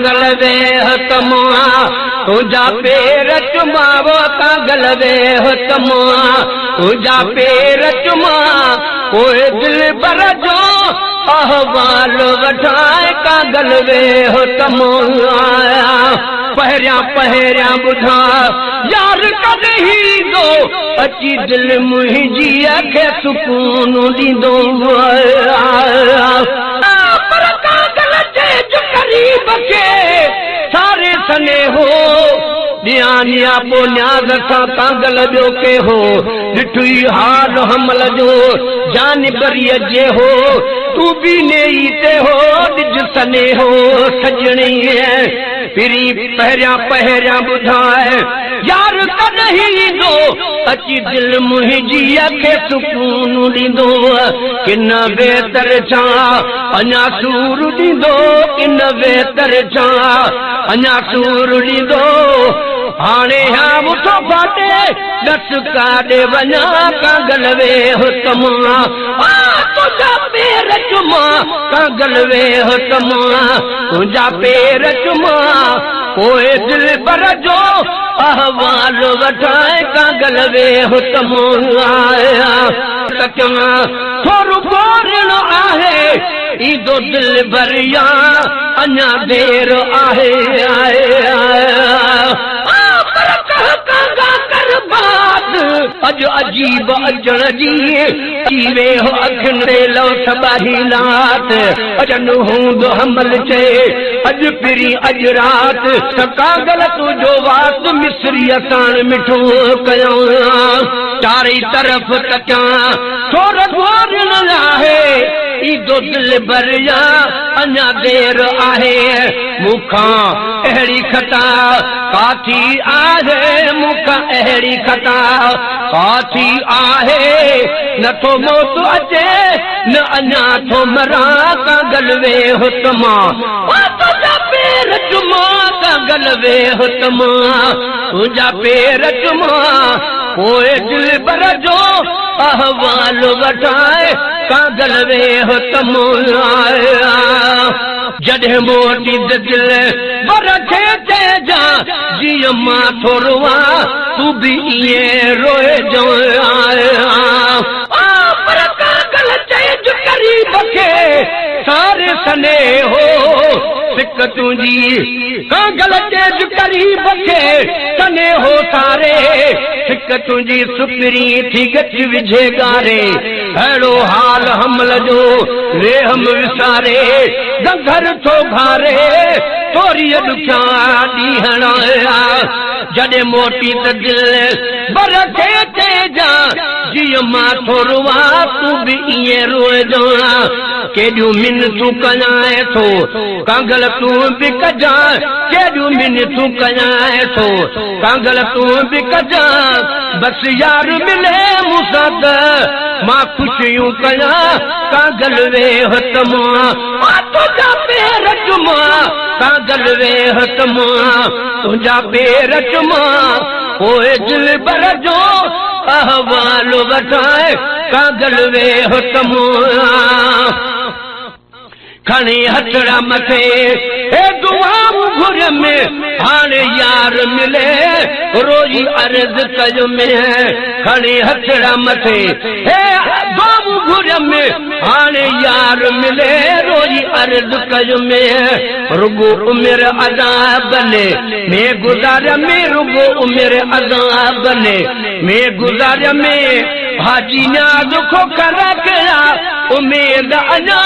ڪانگل ويهه ته مان تنهنجا پير چمان وو ڪانگل ويهه ته مان تنهنجا پير چمان پوء دلبر جو احوال وٺان ڪانگل ويهه ته مان پهريان پهريان ٻڌاء يار ڪڏهن ايندو اچي دل منهنجي کي سڪون ڏيندو. پر ڪاڳل چئج قريب کي ساري سنيهو ڏيان نياپو نياز سان ڪاڳل ٻيو ڪي هو ڏٺوئي حال حمل جو جان بريء جي هو تون به نيئي تي هو ڏج سنيهو سڄڻي پرين پهريان پهريان ٻڌاء يار ڪڏهن ايندو اچي دل منهنجي کي سڪون ڏيندو ڪن ويتر ڇا اڃا سور ڏيندو ڪن ويتر ڇا اڃا سور ڏيندو هاڻي ها مٺو ڦاٽي ڏس ڪاڏي وڃان ڪانگل ويهه ته مان تنهنجا پير چمان ڪانگل ويهه ته مان تنهنجا پير چمان پوء دلبر جو احوال وٺان ڪانگل ويهه ته مون تڪيان ٿورو گورڻو آهي ايندو دلبر يا اڃا دير آهي پر ڪهه ڪانگا ڪر بات اڄ عجيب اچڻ جي اچي ويهه اکين تي لوث ٻاهي لات اچن هوند حمل چئي اڄ پرين اڄ رات ته ڪانگل تنهنجو وات مصريء ساڻ مٺو ڪيان چارئي طرف تڪيان ٿو رگهورڻ آهي ايندو دلبر يا اڃا دير آهي مون کان اهڙي خطا ڪا ٿي آهي مون کان اهڙي خطا ڪا ٿي آهي نه ٿو موت اچي نه اڃا ٿو مران ڪانگل ويهه ته مان تنهنجا پير چمان ڪانگل ويهه ته مان تنهنجا پير چمان پوء دلبر جو احوال وٺان ڪانگل ويهه ته مان جڏهن موٽي دل بر کي چئجان جيئن مان ٿو روئان تون به ائين روئجان. پر ڪاڳل چئج قريب کي ساري سنيهو سڪ تنهنجي ڪاڳل چئج قريب کي سنيهو ساري سڪ تنهنجي سپرين ٿي ڳچ وجهي ڳاري اهڙو حال حمل جو ويهم وساري گنگهر ٿو گهاري توريء ڏکيا ڏينهن آيا جڏهن موٽي ته دل بر کي چئجان جيئن مان ٿو روئان تون به ائين روئجان ڪيڏيون منٿون ڪيانء ٿو ڪانگل تون به ڪجان ڪيڏيون منٿون ڪيانء ٿو ڪانگل تون به ڪجان بس يار ملي مون سان ته مان خوشيون ڪيان ڪانگل ويهه ته مان تنهنجا پير چمان ڪانگل ويهه ته مان تنهنجا پير چمان پوء دلبر جو احوال وٺان ڪانگل ويهه ته مان کڻي هٿڙا مٿي هي دعائون گهريم هاڻي يار ملي روئي عرض ڪيم کڻي هٿڙا مٿي هي دعائون گهريم هاڻي يار ملي روئي عرض ڪيم رڳو عمر عذابن ۾ گذاريم رڳو عمر عذابن ۾ گذاريم حاجي نياز کوکر ڪيا اميد اڃا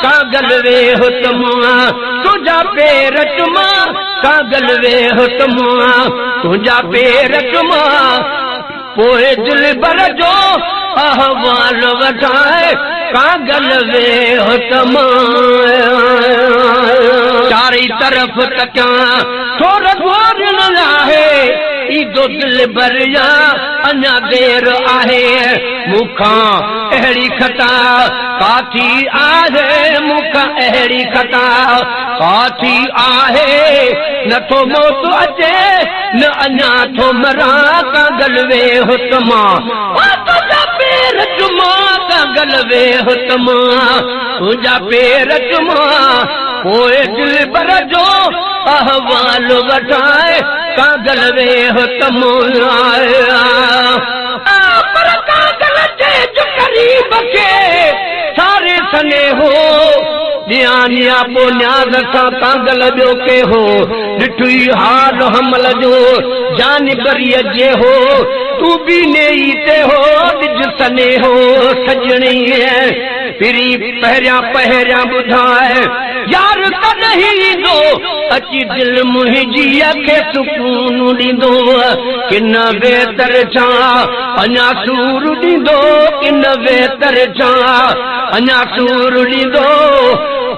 ڪاڳل ويهه ته مان تنهنجا پير چمان ڪاڳل ويهه ته مان تنهنجا پير چمان پوء دلبر جو احوال وٺان ڪاڳل ويهه ته مان چارئي طرف تڪيان ٿو رڳو رڻ آهي ايندو دلبر يا اڃا دير آهي مون کان اهڙي خطا ڪا ٿي آهي مون کان اهڙي خطا ڪا ٿي آهي نه ٿو موت اچي نه اڃا ٿو مران ڪاڳل ويهه ته مان تنهنجا پير چمان ڪاڳل ويهه ته مان تنهنجا پير چمان پوء دلبر جو अहवाल वठाए कागल वेह तमो आया। पर कागल चइजो क़रीब खे सारे सने हो ॾियां पोइ न्याज़ सां कागल ॿियो के हो ॾिठुई हाल हमल जो जान बरीअ जे हो तूं बि नेई ते हो ॾिज सने हो सजणी फिरी पहिरियां पहिरियां ॿुधाए यार कॾहिं ईंदो अची दिलि मुंहिंजी खे सुकून ॾींदो किन वेतर छा अञा सूर ॾींदो किन वेतर छा अञा सूर ॾींदो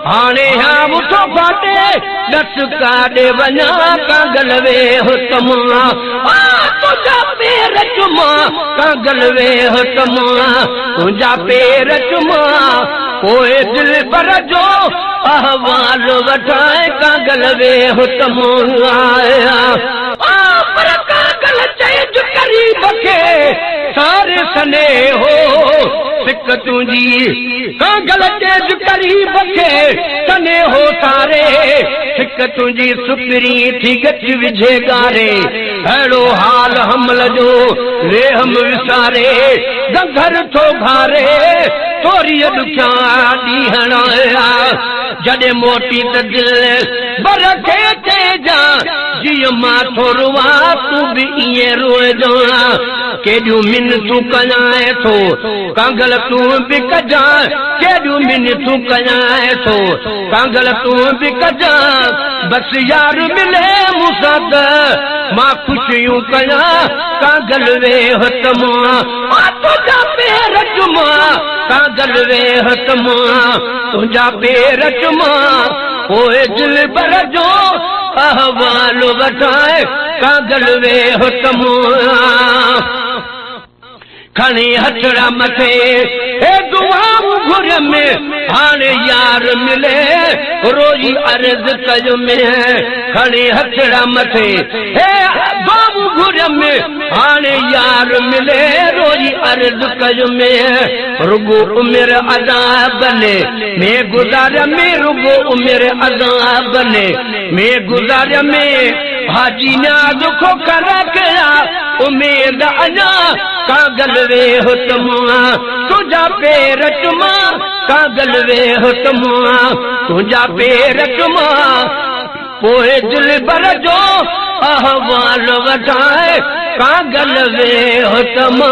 हाणे हा मुठो फाटे ॾस काॾे वञा कागल वेह तमा तुंहिंजा पेर चुमा कागल वेह तमा तुंहिंजा पेर चुमा पोइ दिल पर जो अहवाल वठाए कागल वेह तमो आया। पर कागल चइजो क़रीब खे सारे सने हो सिक तुंहिंजी कागल चइजो क़रीब खे सने हो सारे सिक तुंहिंजी सुपरी थी गच विझे गारे अहिड़ो हाल हमल जो रेहम विसारे गंघर थो घारे तोरी ॾुखिया ॾींहं आया। जॾहिं मोटी त दिलि बर खे चइजां जीअं मां थो रुआ तूं बि ईअं रोइजां केॾियूं मिनतूं कयां थो कांगल तूं बि कजां केॾियूं मिनतूं कयां थो कांगल तूं बि कजां बसि यार मिले मूंसां त मां ख़ुशियूं कयां कागल वेह तमा तुंहिंजा पेर चुमा कागल वेह तमा तुंहिंजा पेर चुमा पोइ दिलि बर जो अहवाल वठाए कागल वेह तमा। खणी हथड़ा मथे हे दुआऊं घुर में हाणे यार मिले रोज़ी अर्ज़ कयो में खणी हथड़ा मथे हे दुआऊं घुर में हाणे यार मिले रोज़ी अर्ज़ कयो में रुगो उमिर अज़ाबने में गुज़ार में रुगो उमिर अज़ाबने में गुज़ार में हाजी न्याज़ खोखर कया उमेद अञा कागल वेह तमा तुंहिंजा पेर चुमा कागल वेह तमा तुंहिंजा पेर चुमा पोइ दिलि बर जो अहवाल वठाए कागल वेह तमा।